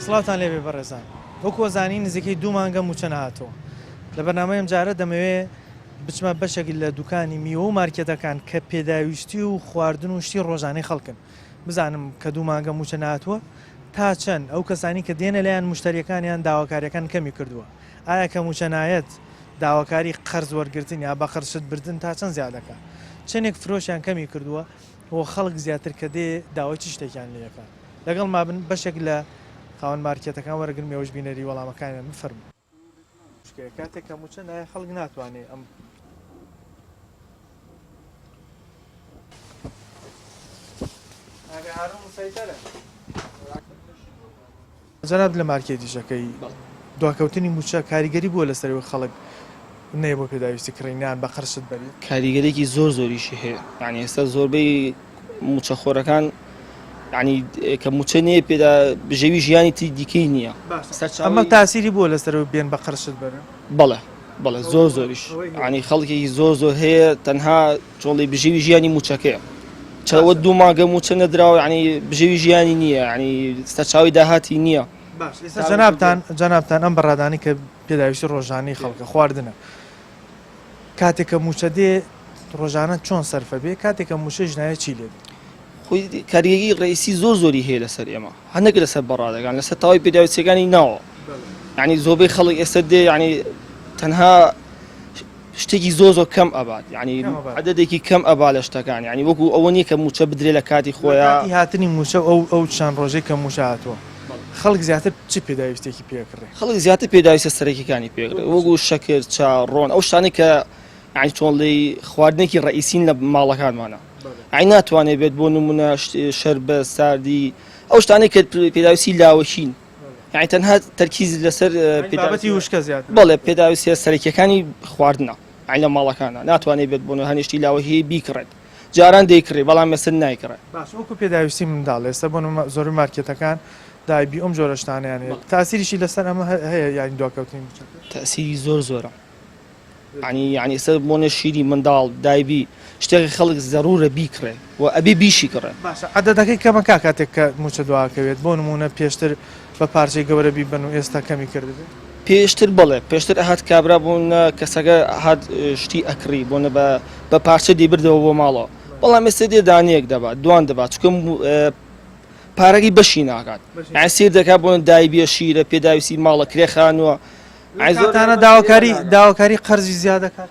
سڵاوتان لێبێ بەڕێزان وەکو ئەزانین نزیکەی دوو مانگە مووچە نەهاتووە لە بەرنامەی ئەمجارە دەمەوێ بچمە بەشێک لە دوکانی میوە و مارکێتەکان کە پێداویستی و خواردن و شتی ڕۆژانەی خەڵکن بزانم کە دوو مانگە مووچە نەهاتووە تا چەند ئەو کەسانی کە دێنە لایەن مشتریەکانیان داواکاریەکان کەمی کردووە ئایا کە مووچە نایەت داواکاری قەرز وەرگرتن یا بە قەرز شت بردن تا چەند زیاد دەکات چەندێک فرۆشیان کەمی کردووە و خەڵک زیاتر کە دێ داوای چ شتێکیان لێ ئەکات لەگەڵ مابن بەشێک لە خاوەن مارکێتەکان وەرەگرم ئێوەش بینەری وەڵامەکانیان بفەرموون. کاتێک کە مووچە نایە خەڵک ناتوانێ ئەم. جەنابت لە مارکێتیش ئەکەی دواکەوتنی مووچە کاریگەری بووە لەسەر ئەوەی خەڵک نەیە بۆ پێداویستی کڕین یان بە قەرزت بەری؟ کاریگەرێکی زۆر زۆریشی هەیە یعنی ئێستا زۆربەی مووچەخۆرەکان یعنی کە مووچە نییە پێدا بژێوی ژیانی تری دیکەی نییە ئەمە تاسیری بووە لەسەر ئەوەی بێن بە قەرزت بەرن؟ بەڵێ بەڵێ زۆر زۆریش ینی خەڵکێکی زۆر زۆر هەیە تەنها چۆڵی بژێوی ژیانی موچەکەیە چەوە دوو مانگە موچە نەدراوە ینی بژێوی ژیانی نییە ینی سەرچاوی داهاتی نییە. باش ئێستا جەنابتان جەنابتان ئەم بەڕادانی کە پێداویستی ڕۆژانەی خەڵکە خواردنە کاتێک کە موچە دێ ڕۆژانە چۆن سەرفە بێ کاتێک کە موچەیش نایە چی لێ دێ؟ خۆی کاریگەری ڕئیسی زۆر زۆری هەیە لەسەر ئێمە هەندێک لەسەر بەڕادەکان لەسەر تەواوی پێداویستیەکانی ناوە یعنی زۆربەی خەڵک ئێستا دێ یعنی تەنها شتێکی زۆر زۆر کەم ئەبات یعنی عددێکی کەم ئەبا لە شتەکان یعنی وەکو ئەوە نییە کە موچە بدرێ لە کاتی خۆیان کاتی هاتنی موچە ئەو ئەو چەند ڕۆژەی کە موچە هاتووە خەڵک زیاتر چ پێداویستێکی پێکڕێ؟ خەڵک زیاتر پێداویستە سەرەکیەکانی پێکڕێ وەکو شەکر چا ڕۆن ئەو شتانەی کە یعنی چۆن ڵێی خواردنێکی ڕئیسین لە ماڵەکانمانە ئەی ناتوانێت بێت بۆ نمونە شەربە ساردی ئەو شتانەی کە پێداویستی لاوەکین یعنی تەنها تەرکیز لەسەر پێداویستی وشکە زیاتر بەڵێ پێداویستیە سەرەکیەکانی خواردنە یعنی لە ماڵەکانە ناتوانێت بێت بۆ هەنیشتی لاوەکی بیکڕێت جاران دەیکڕی بەڵام ئێستا نایکڕێت. باش وەکو پێداویستی منداڵ ئێستا بۆ نمونە زۆربەی مارکێتەکان دایبی ئەم جۆرە شتانەیان هەیە تاسیریشی لەسەر ئەمە هەیە یانی دواکەوتنی موچەکە؟ تەئسیری زۆر زۆرە یعنی یعنی ئێستا بۆنە شیری منداڵ دایبی شتێکی خەڵک زەرورە بیکڕێ و ئەبێ بیشی کڕێ. باشە عەدەدەکەی کەمە کا کاتێک کە موچە دواکەوێت بۆ نمونە پێشتر بە پارچەی گەورە بیبەن و ئێستا کەمی کردبێ؟ پێشتر بەڵێ پێشتر ئەهات کابرا بۆنە کەسەکە ئەهات شتی ئەکڕی بۆنە بە بە پارچە دەیبردەوە بۆ ماڵەوە بەڵام ئێستا دێ دانەیەک دەبات دوان دەبات چونکە پارەکەی بەشی ناکات یعنی سیر دەکات بۆنە دایبیە شیرە پێداویستی ماڵە کرێ خانووە تانە داواکاری داواکاری قەرزی زیاد دەکات؟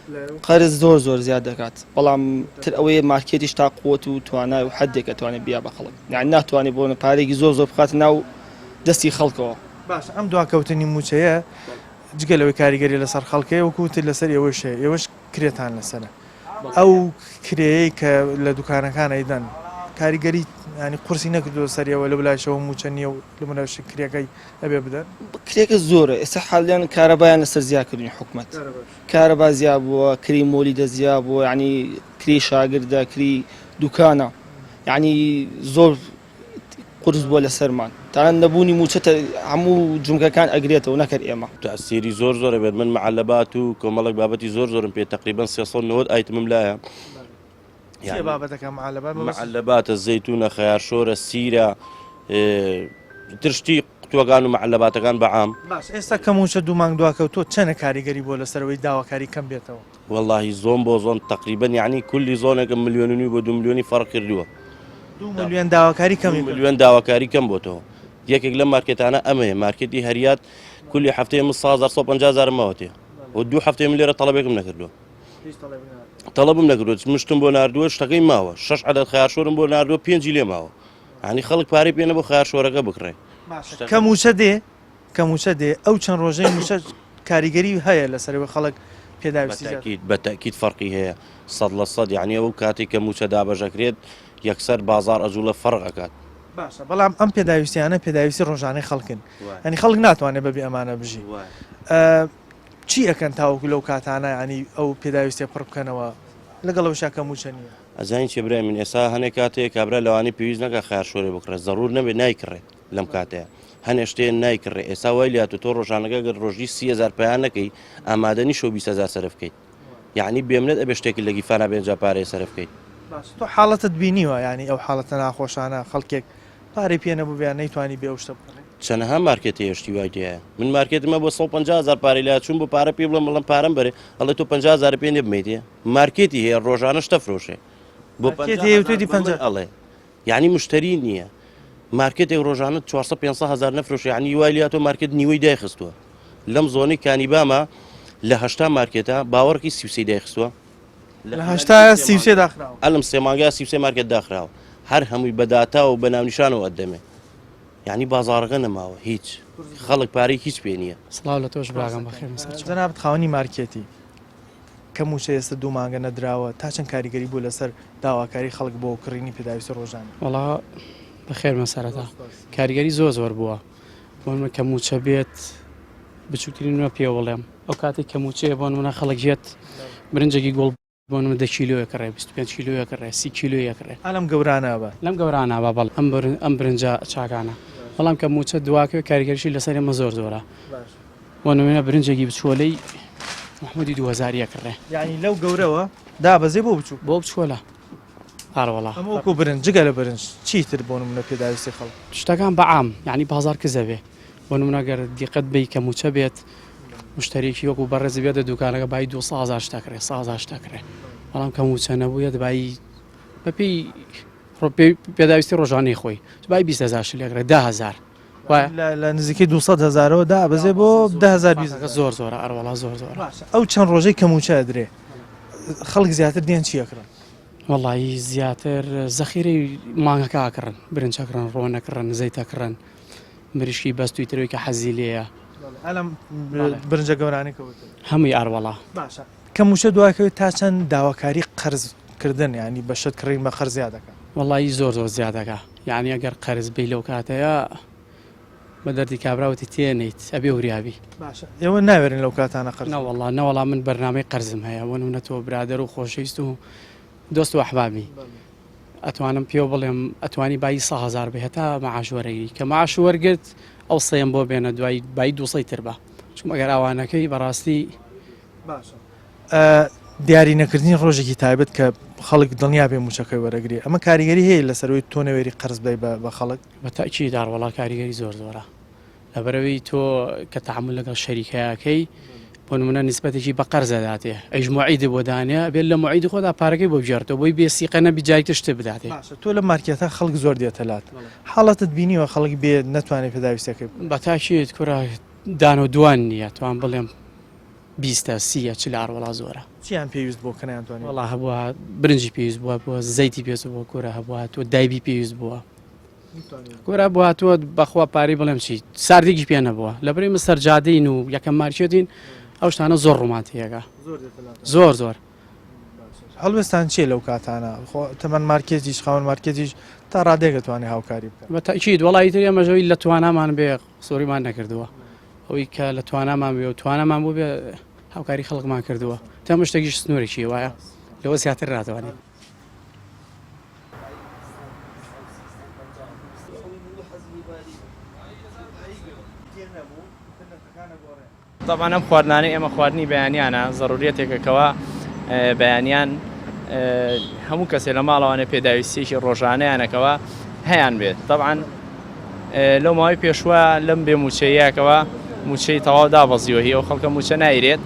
قەرز زۆر زۆر زیاد دەکات بەڵام تر ئەوەیە مارکێتیش تا قوت و توانای و حدێک ئەتوانێت بیا بە خەڵک یعنی ناتوانێت بۆنە پارێکی زۆر زۆر بخات ناو دەستی خەڵکەوە. باشە ئەم دواکەوتنی مووچەیە جگە لەوەی کاریگەری لەسەر خەڵک هەیە وەکو وتت لەسەر ئێوەش هەیە ئێوەش کرێتان لەسەرە ئەو کرێیەی کە لە دوکانەکان ئەیدەن کاریگەری ینی قورسی نەکردووە سەر ئێوە لەو لایشەوە مووچە نییە و لەو لایش کرێکەی ئەبێ بدەن؟ کرێکە زۆرە ئێستا حالیان کارەبایان لەسەر زیا کردوین حکومەت کارەبا زیا بووە کری مۆلیدە زیا بووە یعنی کری شاگردە کری دوکانە یعنی زۆر قورس بووە لەسەرمان تەنانەت نەبوونی مووچە هەموو جومگەکان ئەگرێتەوە نەکەر ئێمە. تەئسیری زۆر زۆر ئەبێت من معەلەبات و کۆمەڵێک بابەتی زۆر زۆرم پێ تەقریبەن 390 ئایتمم لایە چیە بابەتەکە معەلەبات مەبەست معەلەباتە زەیتونە خەیارشۆرە سیرە ترشتی قوتوەکان و معەلەباتەکان بە عام. باش ئێستا کە مووچە دوو مانگ دواکەوتووە چەنە کاریگەری بووە لەسەر ئەوەی داواکاری کەم بێتەوە؟ وەڵاهی زۆن بۆ زۆن تەقریبەن یەعنی کولی زۆنێکم ملیۆن و نیو بۆ دوو ملیۆنی فەرق کردووە. دوو ملیۆن داواکاری کەمی دوو ملیۆن داواکاری کەم بۆتەوە. یەکێک لەم مارکێتانە ئەمەیە مارکێتی هەریات کولی هەفتەیە من ساڵ 150 هەزارم ماوەتێ و دوو هەفتەیە من لێرە تەڵەبێکم نەکردووە. تەڵەبم نەکردووە مشتم بۆ ناردووە شتەکەی ماوە شەش عەدەد خەیارشۆرم بۆ ناردووە پێنجی لێ ماوە. یانی خەڵک پارەی پێ نەبوو خەیارشۆرەکە بکڕێ. کە مووچە دێ کە مووچە دێ ئەو چەند ڕۆژەی مووچە کاریگەری هەیە لەسەر ئەوەی خەڵک پێداویستی زیاتر. بەتەئکید بەتەئکید فەرقی هەیە سەد لە سەد یانی ئەو کاتێک کە مووچە دابەش ئەکرێت یەکسەر بازاڕ ئەجوڵێ فەرق ئەکات. باشە بەڵام ئەم پێداویستیانە پێداویستی ڕۆژانەی خەڵکن یانی خەڵک ناتوانێت بەبێ ئەمانە بژی چی ئەکەن تاوەکو لەو کاتانە یانی ئەو پێداویستیە پڕ بکەنەوە لەگەڵ ئەوشا کە مووچە نییە؟ ئەزانی چیە برای من ئێستا هەنێ کات هەیە کابرا لەوانەیە پێویست نەکا خەیار شۆرێ بکڕێت زەرور نەبێت نایکڕێت لەم کاتەیە هەنێ شتێ نایکڕێ ئێستا وای لاتو تۆ ڕۆژانەکە گەر ڕۆژی 30هزار پیا نەکەی ئامادە نیشە و 20هزار سەرف بکەیت یعنی بێمنەت ئەبێ شتێکی لە گیرفانا بێنجا پارەیە سەرف بکەیت. باش تۆ حاڵەتت بینیوە یانی ئەو حاڵەتە ناخۆشانە خەڵکێک پارەی پێ نەبوو یان نەیتوانی بێ ئەو شتە بکڕێ؟ چەنەها مارکێت هەیە شتی وای تێیە من مارکێتم هەبووە 150 هەزار پارەی لا چوون بۆ پارە پێ بڵێم بڵێم پارەم بەرێ ئەڵێ تۆ 50 هەزار پێ نیە بمەیتێ مارکێتی هەیە ڕۆژانە شتە فرۆشێ بۆ مارکێت هەیە و تۆ دی 50 ئەڵێ یعنی مشتری نییە مارکێتێک ڕۆژانە 400 500 هەزار نەفرۆشێ یعنی وای لیا تۆ مارکێت نیوەی دایخستووە لەم زۆنەی کانیباما لە 80 مارکێتە باوەڕکی 33 دایخستووە لە 80 33 داخراوە ئەلم سێ مانگا 33 مارکێت داخراوە هەر هەمووی بە داتا و بە ناونیشانەوە ئەدەمێ یانی بازاڕەکە نەماوە هیچ خەڵک پارەی هیچ پێ نییە. سڵاو لە تۆش براگەم بەخێر بێن سەرچاو. جەنابت خاوەنی مارکێتی، کە مووچە ئێستا دوو مانگە نەدراوە، تا چەند کاریگەری بووە لەسەر داواکاری خەڵک بۆ کڕینی پێداویستی ڕۆژانە؟ وەڵا بەخێر بێن سەرەتا کاریگەری زۆر زۆر بووە بۆ نمونە کە مووچە بێت بچووکترین نمونە پێ بڵێم ئەو کاتێک کە مووچەیە بۆ نمونە خەڵک یەت برنجێکی گوڵ بۆ نمونە دە کیلۆ ئەکڕێ، 25 کیلۆ ئەکڕێ، 30 کیلۆ ئەکڕێ. ئا لەم گەورانە با. لەم گەورانە با بەڵێ ئەم ئەم برنجە چاکانە. بەڵام کە مووچە دواکەوێ کاریگەریشی لەسەر ئێمە زۆر زۆرە. بۆ نمونە برنجێکی بچووەلەی مەحموودی دوو هەزاری ئەکڕێ. یانی لەو گەورەوە دابەزێ بۆ بچووک. بۆ بچووەلە. ئاروەڵا. ئەمە وەکوو برنج جگە لە برنج چی تر بۆ نمونە پێداویستی خەڵک؟ شتەکان بە عام یانی بازاڕ کز ئەبێ. بۆ نمونە گەر دیقەت بەی کە موچە بێت مشتەریەکی وەکو بەڕێز بێتە دوکانەکە بای 200 هەزار شتە کرێ 100 هەزار شتە کرێ بەڵام کە موچە نەبوو یەت بای بەپێی پێداویستی ڕۆژانەی خۆی بای 20 هەزار شت لێکرێ 10 هەزار وایە لە نزیکەی 200 هەزارەوە دابەزێ بۆ 10 هەزار 20 هەزار زۆر زۆرە ئەروەڵا زۆر زۆر باشە ئەو چەند ڕۆژەی کە موچە ئەدرێ خەڵک زیاتر دێن چی ئەکڕن؟ وەڵایی زیاتر زەخیرەی مانگەکە ئەکڕن برنج ئەکڕن ڕۆن ئەکڕن زەیت ئەکڕن مریشکی بەستووی ترەوەی کە حەزی لێیە. ئەلم برنجە گەورانەی کە وتت. هەمووی ئاروەڵا. باشە کە مووچە دواکەوێت تا چەند داواکاری قەرز کردن یانی بە شت کڕین بە قەرز زیاد دەکا؟ وەڵایی زۆر زۆر زیاد دەکا یانی ئەگەر قەرز بی لەو کاتەیا بە دەردی کابرا وتی تێ نەیت ئەبێ وریا بی. باشە ئێوە ناوێرن لەو کاتانە قەرز بکەن؟ نەوەڵا نەوەڵا من بەرنامەی قەرزم هەیە بۆ نمونە تۆ برادەر و خۆشەویست و دۆست و ئەحبابی ئەتوانم پێو بڵێم ئەتوانی بایی سە هەزار بێ هەتا مەعاش وەرەگری کە مەعاش وەرگرت ئەو سێم بۆ بێنە دوای بایی دووسەی تر بە چونکە ئەگەر ئاوانەکەی بەڕاستی باشە دیاری نەکردنی ڕۆژێکی تایبەت کە خەڵک دڵنیا بێ موچەکەی وەرەگری ئەمە کاریگەری هەیە لەسەروی تۆ نەوێری قەرز بدەی بە خەڵک؟ بە تەئکید ئاروەڵا کاریگەری زۆر زۆرە لەبەرئەوەی تۆ کە تەعامول لەگەڵ شەریکەکەی بۆ نمونە نیسبەتێکی بە قەرز ئەداتێ ئەیش موعیدی بۆ دانێ ئەبێت لە موعیدی خۆدا پارەکەی بۆ بگێڕێتەوە بۆی بێ سیقە نەبی جارێکی تر شتێ بداتێ. باشە تۆ لەم مارکێتە خەڵک زۆر دێتە لات حاڵەتت بینیوە خەڵک بێ نەتوانێ پێداویستیەکەی بکڕێ؟ بە تاکید کورە دانە و دوان نییە توان بڵێم بیستە سیە چلە ئاروەڵا زۆرە. چیان پێویست بووە کە نەیانتوانی؟ وەڵا هەبووە برنجی پێویست بووە بووە زەیتی پێویست بووە کورە هەبووە تۆ دایبی پێویست بووە. کورە بۆ هاتووە بەخوا پارەی بڵێم چی ساردێکی پێ نەبووە لەبری من سەرجادەین و یەکەم مارکێتین ئەو شتانە زۆر ڕوومانتیەکە زۆر زۆر هەڵوێستان چیە لەو کاتانە خۆ تەمەن مارکێتیش خاوەن مارکێتیش تا ڕادێک دەتوانێت هاوکاری بکات بە تەئکید وەڵی تر ئێمەش ئەوی لە توانامان بێ قسوریمان نەکردووە ئەوەی کە لە توانامان بێ و توانامان بوو بێ هاوکاری خەڵکمان کردووە تا مشتێکیش سنوورێکی وایە لەوە زیاتر ناتوانین. تەبعەن ئەم خواردنانەی ئێمە خواردنی بەیانیانە زەروریەتێکە کەوا بەیانیان هەموو کەسێ لە ماڵەوانێ پێداویستیەکی ڕۆژانەیانەکەوە هەیان بێت تەبعەن لەو ماوەی پێشوە لەم بێ موچەیەکەوە موچەی تەواو دابەزیوە هی ئەو خەڵکە موچە نایرێت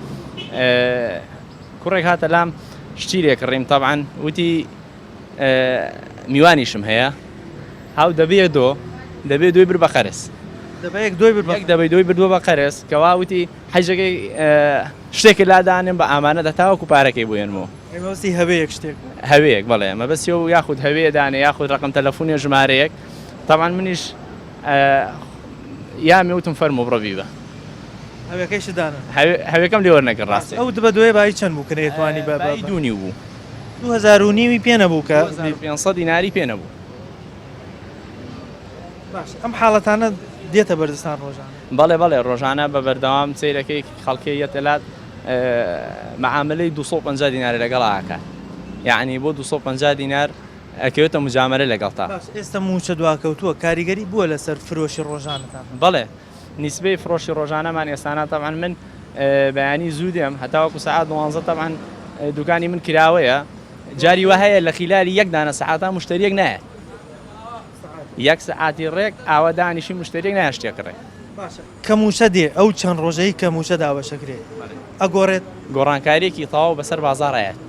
کوڕێک هاتە لام شتی لێ کڕیم تەبعەن وتی میوانیشم هەیە هاو دەبێ دۆ دەبێ دوی بر بە قەرز دەبەیەک دوی بر یەک دەبەی دوی بردووە بە قەرز کەوا وتی حەجەکەی شتێکی لادانێم بە ئامانە دەتاوەکو پارەکەی بوێنمەوە مەبەستی هەوەیەک شتێک هەوەیەک بەڵێ مەبەستی و یاخود هەوەیە دانێ یاخود ڕقم تەلەفۆنی ژمارەیەک تاوان منیش یامی وتم فەرموو بڕۆ بیبە. هەوێکەیشت دانا؟ هەوێکەم لێ وەرنەگرت ڕاستی. ئەو دبە دۆیە بایی چەند بوو کە نەیتوانی بە بایی دوو نیو بوو. 2000 و نیوی پێ نەبوو کە 2500 دیناری پێ نەبوو. باش ئەم حاڵەتانە دێتە بەردەستان ڕۆژانە؟ بەڵێ بەڵێ ڕۆژانە بە بەردەوام سەیرەکەی خەڵکێ یەتە لات مەعاملەی 250 دیناری لەگەڵا ئەکات یەعنی بۆ 250 دینار ئەکەوێتە مجامەلە لەگەڵتا. باشە ئێستا مووچە دواکەوتووە کاریگەری بووە لەسەر فرۆشی ڕۆژانەتان؟ بەڵێ نیسبەی فرۆشی ڕۆژانەمان ئێستانا تەبعەن من بەیانی زوو دێم هەتاوەکو سەعات دوانزە تەبعەن دوکانی من کراوەیە جاری وا هەیە لە خیلالی یەک دانە سەعاتا مشتەریەک نایەت. یەک سەعاتی ڕێک ئاوا دانیشی مشتەریەک نایە شتێک کڕێ. باشە کە مووچە دێ ئەو چەند ڕۆژەی کە مووچە دابەشەکرێ ئەگۆڕێت؟ گۆڕانکاریەکی تەواو بەسەر بازاڕا یەت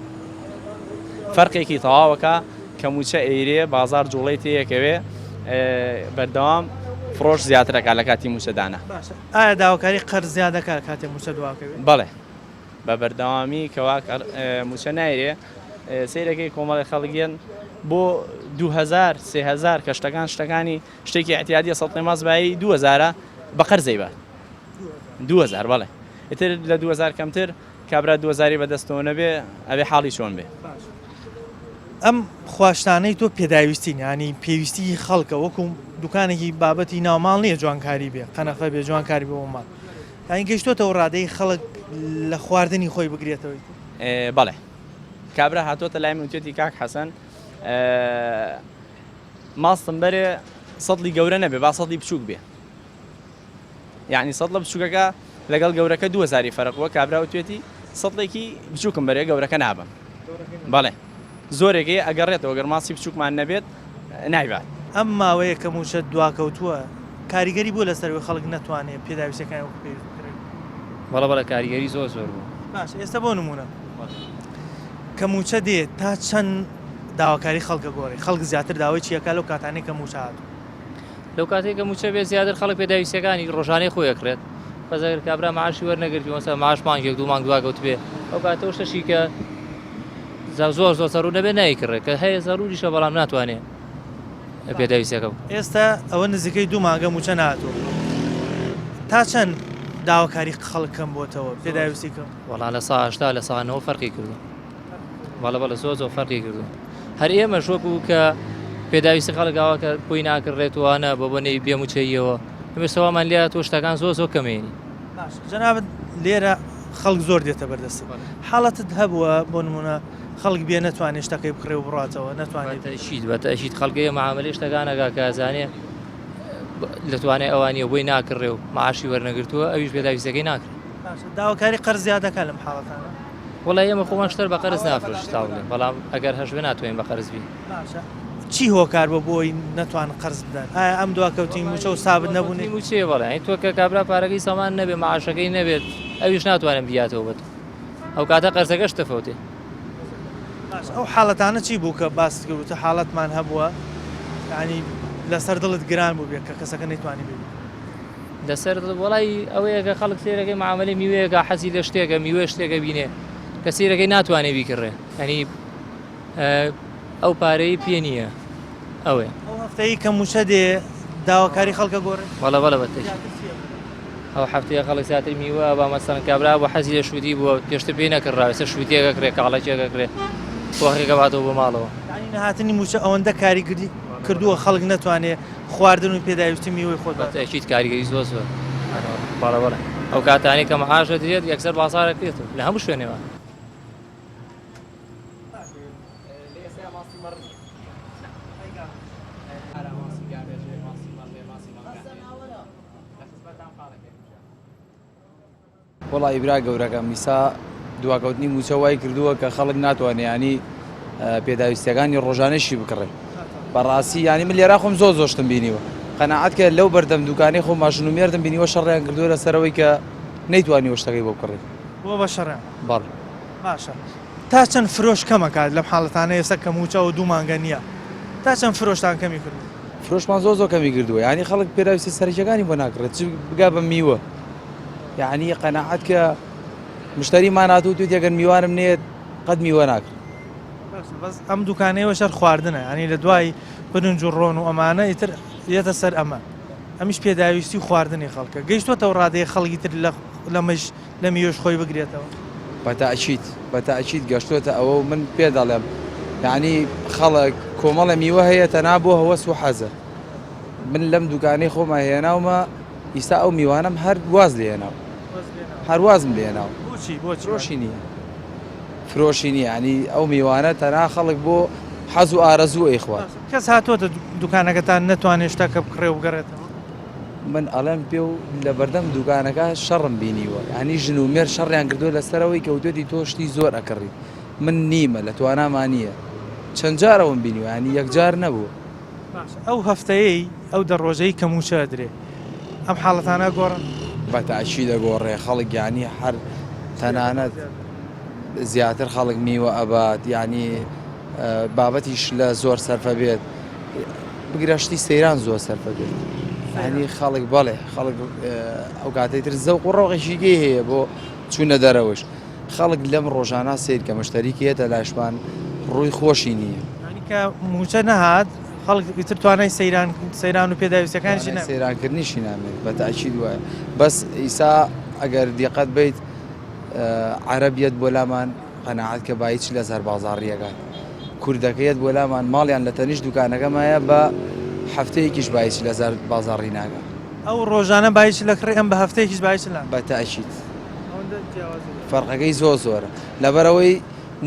فەرقێکی تەواوەکە کە مووچە ئەیرێ بازاڕ جوڵەی تێیەکەوێ بەردەوام فڕۆش زیاترەکا لە کاتی مووچەدانا. باشە ئایا داواکاری قەرز زیاد دەکا کاتێ مووچە دواکەوێ؟ بەڵێ بە بەردەوامی کەوا مووچە نایرێ سەیرەکەی کۆمەڵی خەڵک یەن بۆ 2000 3000 کە شتەکان شتەکانی شتێکی اعتیادیە سەتڵی ماست بایی 2000 بە قەرز ئەیبات 2000 بەڵێ ئیتر لە 2000 کەمتر کابرا 2000 بەدەستەوە نەبێ ئەبێ حاڵی چۆن بێ. ئەم خواشتانەی تۆ پێداویستین ینی پێویستی خەڵکە وەکو دوکانێکی بابەتی ناوماڵ نییە جوانکاری بێ قەنەفە بێ جوانکاری بۆ ماڵ یانی گەیشتۆتە ئەو ڕادەی خەڵک لە خواردنی خۆی بگرێتەوەی؟ بەڵێ کابرا هاتۆتە لای من وتێتی کاک حەسەن ماستم بەرێ سەدلی گەورە نەبێ با سەدلی بچووک بێ یعنی سەدلە بچووکەکە لەگەڵ گەورەکە دوهزاری فەرق بووە کابرا وتێتی سەدلێکی بچووکم بەرێ گەورەکە نابم بەڵێ زۆرێک هەیە ئەگەڕێتەوە گەر ماسی بچووکمان نەبێت نایبات. ئەم ماوەیە کە مووچە دواکەوتووە کاریگەری بووە لەسەر ئەوەی خەڵک نەتوانێت پێداویستیەکانی وەکو پێویست بکڕێت؟ بەڵێ بەڵێ کاریگەری زۆر زۆر بوو. باشە ئێستا بۆ نموونە کە مووچە دێ تا چەند داواکاری خەڵک ئەگۆڕێ؟ خەڵک زیاتر داوای چی ئەکا لەو کاتانەی کە مووچە هاتووە؟ لەو کاتەی کە مووچە بێت زیاتر خەڵک پێداویستیەکانی ڕۆژانەی خۆی ئەکڕێت بەس ئەگەر کابرا معاشی وەرنەگرتی مەسەلەن معاش مانگێک دوو مانگ دواکەوتبێ ئەو کاتە ئەو شتەشی کە زۆر زۆر زەرور نەبێت نایکڕێت کە هەیە زەروریشە بەڵام ناتوانێت پێداویستیەکە بکڕێت. ئێستا ئەوە نزیکەی دوو مانگە مووچە نەهاتووە تا چەند داواکاری خەڵک کەم بۆتەوە پێداویستی کەم؟ وەڵا 80% 90% فەرقی کردووە. بەڵێ بەڵێ زۆر زۆر فەرقی کردو هەر ئێمەش وەکو کە پێداویستی خەڵک ئاوا کە بۆی ناکڕێت وانە بە بۆنەی بێموچەییەوە ئێمە سەوامان لێ هاتووە شتەکان زۆر زۆر کەمێنی. باش جەنابت لێرە خەڵک زۆر دێتە بەردەستت حاڵەتت هەبووە بۆ نمونە خەڵک بێ نەتوانێت شتەکەی بکڕێ و بڕاتەوە نەتوانێت بەتەئکید بەتەئکید خەڵکەیە معاملەی شتەکان ئەکا کە ئەزانێ لە توانای ئەوانیە بۆی ناکڕێ و معاشی وەرنەگرتووە ئەویش پێداویستەکەی ناکڕێ. باشە داواکاری قەرز زیاد دەکات لەم حاڵەتانە؟ وەڵای ئێمە خۆمان شتەر بە قەرز نافرۆشین تا بڵێم بەڵام ئەگەر هەشبێ ناتوانین بە قەرز بین. باشە چی هۆکار بووە بۆ ئەوەی نەتوانن قەرز بدەن ئایا ئەم دواکەوتنی مووچە و سابت نەبوونی مووچەیە بەڵێ یانی تۆ کە کابرا پارەکەی سامان نەبێ معاشەکەی نەبێت ئەویش ناتوانێت بیاتەوە بە تۆ ئەو کاتە قەرزەکەش تەفەوتێ. باش ئەو حاڵەتانە چی بوو کە باست کرد وتت حاڵەتمان هەبووە یانی لەسەر دڵت گران بووبێ کە کەسەکە نەیتوانی بێ بیکڕێ؟ لەسەر دڵ وەڵای ئەوەیە کە خەڵک سەیرەکەی معامەلەی میوەیەکە حەزی لە شتێکە میوە شتێکە بینێ کە سەیرەکەی ناتوانێ بیکڕێ یعنی ئەو پارەی پێ نییە ئەوەیە. ئەو هەفتەی کە مووچە دێ داواکاری خەڵکە گۆڕێ؟ بەڵێ بەڵێ بە تەئکید ئەو هەفتەیە خەڵک زیاتر میوە با مەسەڵەن کابرا بۆ حەزی لە شووتی بووە پێشتر پێی نەکڕراوە ئێستا شووتیەک ئەکڕێ کاڵەکێک ئەکڕێ پۆخێک ئەباتەوە بۆ ماڵەوە. یانی نەهاتنی مووچە ئەوەندە کاریگەری کردووە خەڵک نەتوانێ خواردن و پێداویستی میوەی خۆت بە تەئکید کاریگەری زۆر زۆر بەڵێ بەڵێ ئەو کاتانەی کە معاش دەدرێت یەکسەر بازاڕ ئەکرێتەوە لە هەموو شوێنێ وایە. وەڵایی برا گەورەکەم ئیسا دواکەوتنی مووچە وای کردووە کە خەڵک ناتوانێ ینی پێداویستیەکانی ڕۆژانەشی بکڕێ بەڕاستی ینی من لێرا خۆم زۆر زۆشتم بینیوە قەنەعەت کە لەو بەردەم دوکانەی خۆ ماشن و مێردم بینیوە شەڕیان کردووە لەسەرەوەی کە نەیتوانیوە شتەکەی بۆ بکڕێ بۆ بە شەڕیان بەڵێ باشە تا چەند فرۆش کەمەکات لەم حاڵەتانە ئێستا کە مووچە و دوو مانگە نییە تا چەند فرۆشتان کەمی کردووە؟ فرۆشمان زۆر زۆر کەمی کردووە یعنی خەڵک پێداویستە سەرەکیەکانی بۆ ناکڕێت چ بگا بە میوە یعنی قەناعەت کە مشتریمان هاتوو توێتی ئەگەر میوانم نێت قەت میوە ناکڕم. باشە بەس ئەم دوکانەیەوە شەر خواردنە یعنی لە دوای برنج و ڕۆن و ئەمانە ئیتر یەتە سەر ئەمە ئەمیش پێداویستی و خواردنی خەڵکە گەیشتوەتەوە ڕادەیە خەڵکی تر لەمەش لە میوەش خۆی بگرێتەوە. بە تەئکید بە تەئکید گەشتۆتە ئەوە و من پێ دەڵێم یعنی خەڵک کۆمەڵە میوە هەیە تەنها بۆ هەوەس و حەزە من لەم دوکانەی خۆمە هێناومە ئیستا ئەو میوانەم هەر واز لێ هێناو هەر وازم لێ هێناو بۆچی بۆچی فرۆشی نییە فرۆشی نییە ینی ئەو میوانە تەنها خەڵک بۆ حەز و ئارەزوو ئەیخوات. کەس هاتۆتە دوکانەکەتان نەتوانێت شتەکە بکڕێ و بگەڕێتەوە؟ من ئەڵێم پێ و لەبەردەم دوکانەکە شەڕم بینیوە یانی ژن و مێرد شەڕیان کردووە لەسەرەوەی کە وتوێتی تۆ شتی زۆر ئەکڕی من نیمە لە تواناما نییە چەند جار ئەوم بینیوە یانی یەکجار نەبوو. باشە ئەو هەفتەیەی ئەو دە ڕۆژەی کە مووچە ئەدرێ ئەم حاڵەتانە ئەگۆڕن؟ بە تەئکید ئەگۆڕێ خەڵک یانی هەر تەنانەت زیاتر خەڵک میوە ئەبات یانی بابەتیش لە زۆر سەرفە بێت بگرە شتی سەیران زۆر سەرفە بێت ینی خەڵک بەڵێ خەڵک ئەو کاتەی تر زەوق و ڕەوقێکی هەیە بۆ چوونە دەرەوەش خەڵک لەم ڕۆژانە سیر کە مشتەریکی یەتە لاشمان ڕووی خۆشی نییە. یانی کە مووچە نەهات خەڵک ئیتر توانای سەیران سەیران و پێداویستیەکانیشی نامێنێت. سەیرانکردنیشی نامێنێت بە تاکید وایە بەس ئیسا ئەگەر دیقەت بیت عەرەب یەت بۆ لامان قەناعەت کە بایی چ لەسەر بازاڕی ئەکات کوردەکە یەت بۆ لامان ماڵیان لە تەنیشت دوکانەکەمایە بە هەفتەیەکیش بایی چ لەسەر بازاڕی ناکا. ئەو ڕۆژانە بایی چ لەکڕی ئەم بە هەفتەیەکیش بایی چ ناکڕی. بە تاکید. فەرقەکەی زۆر زۆرە لەبەرئەوەی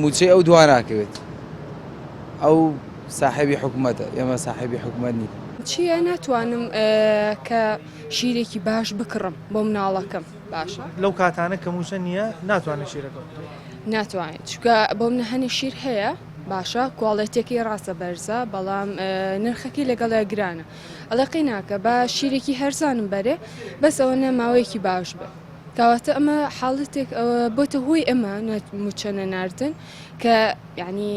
موچەی ئەو دوا ناکەوێت ئەو ساحێبی حکومەتە ئێمە ساحێبی حکومەت نین. چییە ناتوانم کە شیرێکی باش بکڕم بۆ مناڵەکەم باشە. لەو کاتانە کە موچە نییە ناتوانێت شیرەکە بکڕێت. ناتوانێت چونکە بۆ منە هەنێ شیر هەیە باشە کواڵێتیەکەی ڕاستە بەرزە بەڵام نرخەکەی لەگەڵیا گرانە ئەڵێ قەیناکە با شیرێکی هەرزانم بەرێ بەس ئەوەنە ماوەیەکی باش بێ. کەواتە ئەمە حاڵەتێک بۆتە هۆی ئەمە موچە نەناردن کە یعنی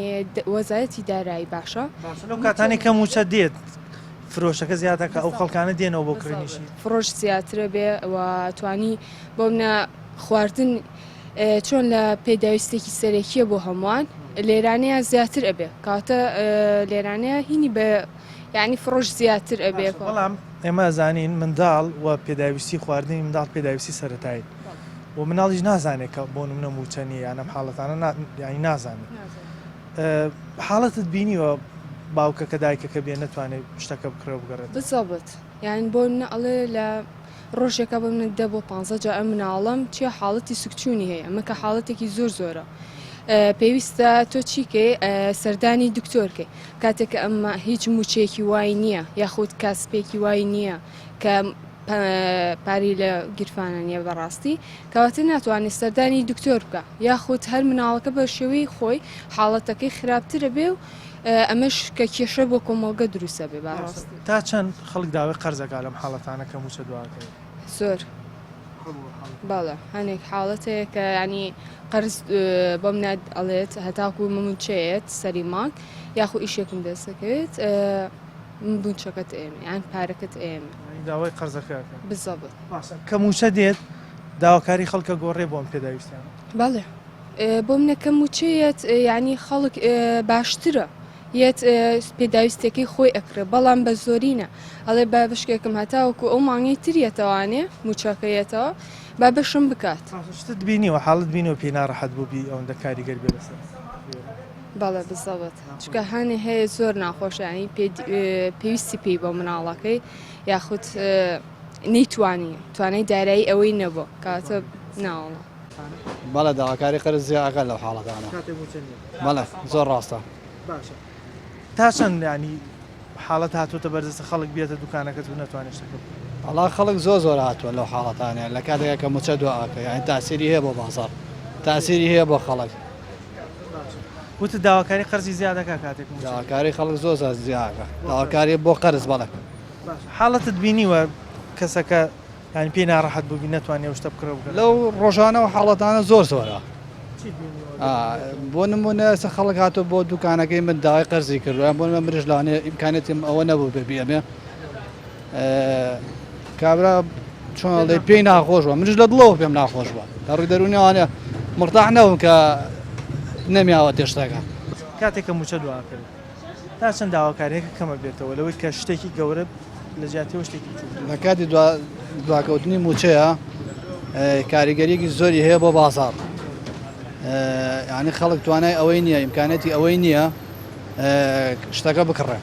وەزارەتی دارایی باشە. باشە لەو کاتانەی کە موچە دێت فرۆشەکە زیادەکە ئەو خەڵکانە دێنەوە بۆ کڕینیشی؟ فرۆش زیاترە بێ و توانی بۆ منە خواردن چۆن لە پێداویستێکی سەرەکیە بۆ هەمووان لێرانەیە زیاتر ئەبێ کاتە لێرانەیە هینی بە یعنی فڕۆش زیاتر ئەبێ. بەڵام ئێمە ئەزانین منداڵ و پێداویستی خواردنی منداڵ پێداویستی سەرەتایین و مناڵیش نازانێت کە بۆ نمونە مووچە نییە یان ئەم حاڵەتانە یانی نازانێت حاڵەتت بینیوە باوکەکە دایکەکە بێ نەتوانێت شتەکە بکڕێ و بگەڕێت بزەبت یان بۆ منە ئەڵێ لە ڕۆژێکە بۆ منە دە بۆ پ جا ئەم مناڵم چیە حاڵەتی سکچوونی هەیە ئەمە کە حاڵەتێکی زۆر زۆرە پێویستە تۆ چیکەی سەردانی دکتۆرکەی کاتێک کە ئەمە هیچ مووچەیەکی وای نییە یاخود کاسپێکی وای نییە کە پارەی لە گیرفانە نییە بەڕاستی کەواتە ناتوانێت سەردانی دکتۆر بکە یاخود هەر مناڵەکە بە شێوەی خۆی حاڵەتەکەی خراپترە بێ و ئەمەش کە کێشە بۆ کۆمەڵگە دروستە بێ بەڕاستی. تا چەند خەڵک داوای قەرز ئەکا لەم حاڵەتانە کە مووچە دواکەوێت؟ زۆر. بەڵێ هەنێک حاڵەت هەیە کە ینی قەرز بۆم ناد ئەڵێت هەتاکو مموچەیەت سەری مانگ یاخو ئیشێکم دەستەکەوێت من بونچەکەت ئێمە یان پارەکەت ئێمە داوای قەرزەکە بزەبت کە موچە دێت داواکاری خەڵکە گۆڕێ بۆم پێداویستیان بەڵێ بۆم نەکە موچەیەت یعنی خەڵک باشترە یەت پێداویستیەکەی خۆی ئەکڕێ بەڵام بە زۆری نا ئەڵێ با بشکێکم هەتاوەکو ئەو مانگەی تر یەتەوانێ موچەکە یەتەوە با بەشم بکات. شتت بینیوە حاڵت بینیوە پێی ناڕەحەت بووبی ئەوەندە کاریگەر بێ لەسەر بەڵێ بزەبت چونکە هەنێ هەیە زۆر ناخۆشە یانی پێویستی پێی بۆ مناڵەکەی یاخود نەیتوانی توانای دارایی ئەوەی نەبوو کاتە ناوەڵا. بەڵێ داواکاری قەرز زیاد ئەکات لەو حاڵەتانە. کاتێک مووچە نییە. بەڵێ زۆر ڕاستە. باشە تا چەند یانی حاڵەت هاتۆتە بەردەست خەڵک بێتە دوکانەکەت و نەتوانێت شتەکە بکڕێت؟ وەڵا خەڵک زۆر زۆر هاتووە لەو حاڵەتانە لە کاتێکا کە مووچە دوا ئەکەوێت یانی تاسیری هەیە بۆ بازاڕ تاسیری هەیە بۆ خەڵک. باشە وتت داواکاری قەرزی زیاد ئەکا کاتێک مووچە نییە. داواکاری خەڵک زۆر زۆر زیاد ئەکا داواکاری بۆ قەرز بەڵێ. باشە حاڵەتت بینیوە کەسەکە یانی پێی ناڕەحەت بووبی نەتوانی ئەو شتە بکڕێ و بگەڕێتەوە؟ لەو ڕۆژانە و حاڵەتانە زۆر زۆرە. چیت بینیوە؟ بۆ نموونە ئێستا خەڵک هاتووە بۆ دوکانەکەی من داوای قەرزی کردووە یان بۆ نموونە منیش لەوانەیە ئیمکانیەتیم ئەوە نەبوو بێ بیەمێ کابرا چۆن ئەڵێ پێی ناخۆش بووە منیش لە دڵەوە پێم ناخۆش بووە لە ڕووی دەروونیەوانە مرتاح نەبووم کە نەمیاوە تێشتەکە. کاتێک کە مووچە دواکەوێت تا چەند داواکارییەکە کەمە بێتەوە لەوەی کە شتێکی گەورە لە جیاتی ئەوە شتێکی بچووک بکڕێت؟ لە کاتی دواکەوتنی مووچەیە کاریگەریەکی زۆری هەیە بۆ بازاڕ یعنی خەڵک توانای ئەوەی نییە ئیمکانەتی ئەوەی نییە شتەکە بکڕێ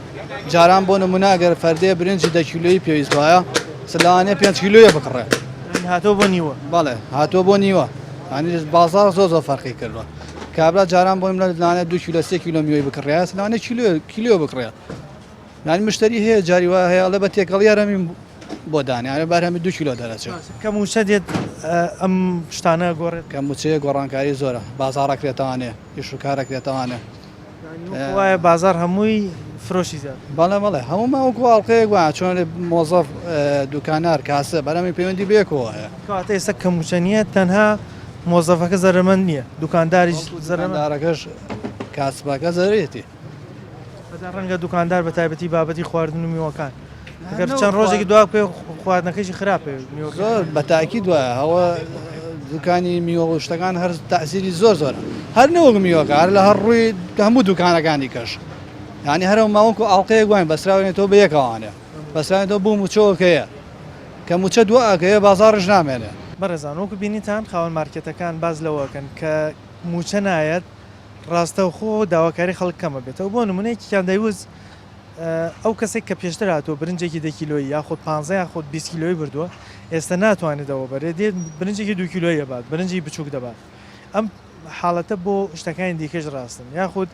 جاران بۆ نمونە ئەگەر فەردێ برنجی دە کیلۆیی پێویست وایە لەوانەیە پێنج کیلۆیە بکڕێ هاتۆ بۆ نیوە بەڵێ هاتۆ بۆ نیوە ینی بازار زۆر زۆر فەرقی کردووە کابرا جاران بۆ منە لەوانەیە دو کیلۆ سێ کیلۆ میوەی بکڕێ لەوانەیە کیلۆ کیلۆ بکڕێ یانی مشتری هەیە جاری وا هەیە ئەڵێ بە تێکەڵی هەرەمی بۆ دانێ یانی بەرهەمی دو کیلۆ دەرەچێت. کە مووچە دێت ئەم شتانە گۆڕێت؟ کە مووچەیە گۆڕانکاری زۆرە بازاڕ ئەکرێتەوانێ ئیش و کار ئەکرێتەوانێ. یانی وەکو وایە بازاڕ هەمووی فرۆشی زیاد. بەڵێ بەڵێ هەموومان وەکو ئاڵقەیەک وایە چۆن مۆزەف دوکانار کاسب بەرەمی پەیوەندی بەیەکەوە هەیە. کەواتە ئێستا کە مووچە نییە تەنها مۆزەفەکە زەرەرمەند نییە دوکانداریش زەرەرمەندە. دوکاندارەکەش کاسبەکە زەرەرێتی. بەدا ڕەنگە دوکاندار بە تایبەتی بابەتی خواردن و میوەکان ئەگەر چەند ڕۆژێکی دوا بکەوێت خواردنەکەشی خراپە میوەکە. زۆر بە تاکید وایە ئەوە دوکانی میوە و شتەکان هەر تەئسیری زۆر زۆرە هەر نەوەک میوەکە هەر لە هەر ڕووی هەموو دوکانەکانی کەش یعنی هەرەو ماوەکو ئاڵلقەیەک واین بەسراوێنێتەوە بە یەکەوانێ بەسراوێنێتەوە بۆ موچەوەکەیە کە موچە دوا ئەکەوێ بازاڕیش نامێنێ. بەڕێزان وەکو بینیتان خاوەن مارکێتەکان باس لەوە ئەکەن کە موچە نایەت ڕاستەوخۆ داواکاری خەڵک کەم ئەبێتەوە بۆ نمونە یەکێکیان دەیوت ئەو کەسێک کە پێشتر هاتووە برنجێکی دە کیلۆیی یاخود پانزە یاخود 20 کیلۆیی بردووە ئێستا ناتوانێت ئەوە بەرێت دێت برنجێکی دوو کیلۆیی ئەبات برنجی بچووک دەبات ئەم حاڵەتە بۆ شتەکانی دیکەش ڕاستن یاخود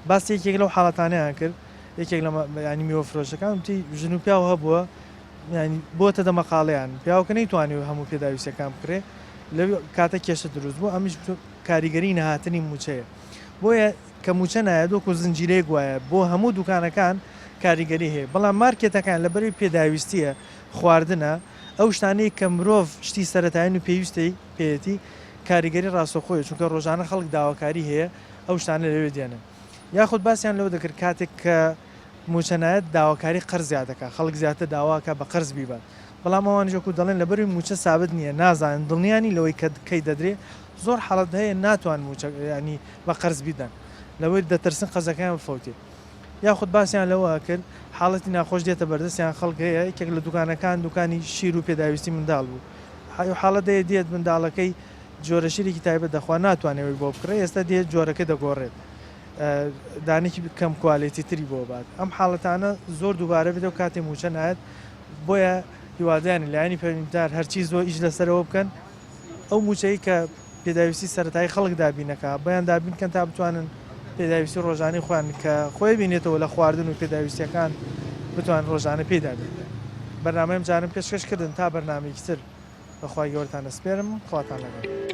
باسی یەکێک لەو حاڵەتانەیان کرد یەکێک لە ینی میوە فرۆشەکان وتی ژن و پیاو هەبووە ینی بۆتە دەمەقاڵیان پیاوکە نەیتوانی هەموو پێداویستەکان بکرێ لەو کاتە کێشە دروست بوو ئەمیش کاریگەری نەهاتنی مووچەیە بۆیە کە مووچە نایەت وەکو زنجیرەیەک وایە بۆ هەموو دوکانەکان کاریگەری هەیە بەڵام مارکێتەکان لەبەرەی پێداویستیە خواردنە ئەو شتانەی کە مرۆڤ شتی سەرەتایین و پێویستی پێیەتی کاریگەری ڕاستەوخۆیە چونکە ڕۆژانە خەڵک داواکاری هەیە ئەو شتانە لەوێ دێنن یاخود باسیان لەوە دەکرد کاتێک کە مووچە نایەت داواکاری قەرز زیاد دەکات خەڵک زیاتر داواکە بە قەرز بیبات بەڵام ئەوانیش وەکو دەڵێن لەبەروی مووچە سابت نییە نازانن دڵنیا نین لەوەی کە کەی دەدرێ زۆر حاڵەت هەیە ناتوان مووچە ینی بە قەرز بیدەن لەوەی دەترسن قەرزەکەیان بفەوتێ یاخود باسیان لەوە کرد حاڵەتی ناخۆش دێتە بەردەستیان خەڵک هەیە یەکێک لە دوکانەکان دوکانی شیر و پێداویستی منداڵ بوو حاڵەت هەیە دێت منداڵەکەی جۆرە شیرێکی تایبەت دەخوا ناتوانێت ئەوەی بۆ بکڕێ ئێستا دێت جۆرەکە دەگۆڕێت دانێکی کەم کوالێتی تری بۆ بات ئەم حاڵەتانە زۆر دووبارە بێتەوە کاتێ مووچە نایەت بۆیە هیوادارین لایەنی پەیوەندیدار هەرچی زۆر ئیش لەسەرەوە بکەن ئەو مووچەی کە پێداویستی سەرەتایی خەڵک دابینەکە بۆیان دابین کەن تا بتوانن پێداویستی ڕۆژانەی خۆیان کە خۆی بینێتەوە لە خواردن و پێداویستیەکان بتوان ڕۆژانە پێی دابین بکەن. بەرنامەی ئەمجارەم پێشکەش کردن تا بەرنامەیەکی تر بە خوای گەورەتان ئەسپێرم خواتان لەگەڵ.